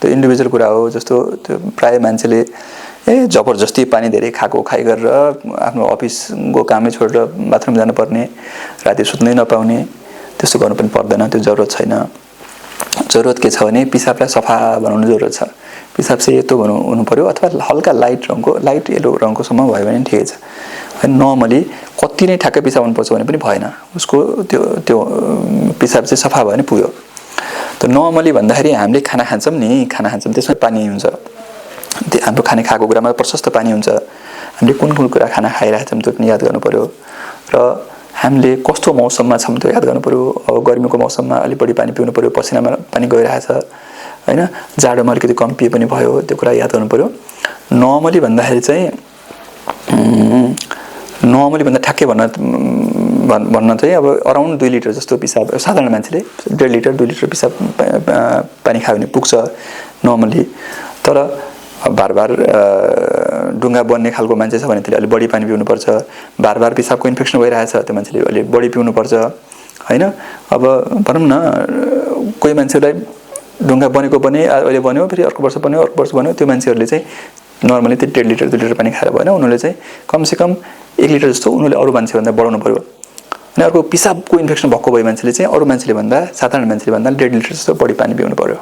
त्यो इन्डिभिजुअल कुरा हो। जस्तो त्यो प्राय मान्छेले जबरजस्ती पानी धेरै खाएको खाइ गरेर आफ्नो अफिसको कामै छोडेर बाथरुम जानुपर्ने, राति सुत्नै नपाउने, त्यस्तो गर्नु पनि पर्दैन, त्यो जरुरत छैन। जरुरत के छ भने पिसाबलाई सफा बनाउनु जरुरत छ। पिसाब चाहिँ यस्तो हुनु पर्यो अथवा हल्का लाइट रङको, लाइट येलो रङकोसम्म भयो भने ठिकै छ। होइन नर्मली कति नै ठ्याक्कै पिसाब हुनुपर्छ भने पनि भएन, उसको त्यो पिसाब चाहिँ सफा भयो भने पुग्यो। त नर्मली भन्दाखेरि हामीले खाना खान्छौँ नि, खाना खान्छौँ त्यसमा पानी हुन्छ, हाम्रो खाने खाएको कुरामा प्रशस्त पानी हुन्छ। हामीले कुन कुन कुरा खाना खाइरहेछौँ त्यो पनि याद गर्नु पर्यो र हामीले कस्तो मौसममा छौँ त्यो याद गर्नु पर्यो। अब गर्मीको मौसममा अलिक बढी पानी पिउनु पर्यो, पसिनामा पानी गइरहेछ होइन, जाडोमा अलिकति कम पिए पनि भयो, त्यो कुरा याद गर्नु पर्यो। नर्मली भन्दाखेरि चाहिँ नर्मली भन्दा ठ्याक्कै भन्न चाहिँ अब अराउन्ड 2 लिटर जस्तो पिसाब साधारण मान्छेले 1.5 लिटर 2 लिटर पिसाब पानी खायो भने पुग्छ नर्मली। तर बार बार ढुङ्गा बन्ने खालको मान्छे छ भने त्यसले अलिक बढी पानी पिउनुपर्छ। बार बार पिसाबको इन्फेक्सन भइरहेछ त्यो मान्छेले अलिक बढी पिउनुपर्छ होइन। अब भनौँ न कोही मान्छेलाई ढुङ्गा बनेको बने अहिले बन्यो, फेरि अर्को वर्ष बन्यो, अर्को वर्ष बन्यो, त्यो मान्छेहरूले चाहिँ नर्मली त्यो 1.5 लिटर 2 लिटर पानी खाएर भएन, उनीहरूले चाहिँ कमसेकम 1 लिटर जस्तो उनीहरूले अरू मान्छेभन्दा बढाउनु पर्यो। अनि अर्को पिसाबको इन्फेक्सन भएको भए मान्छेले चाहिँ अरू मान्छेले भन्दा, साधारण मान्छेले भन्दा 1.5 लिटर जस्तो बढी पानी पिउनु पर्यो।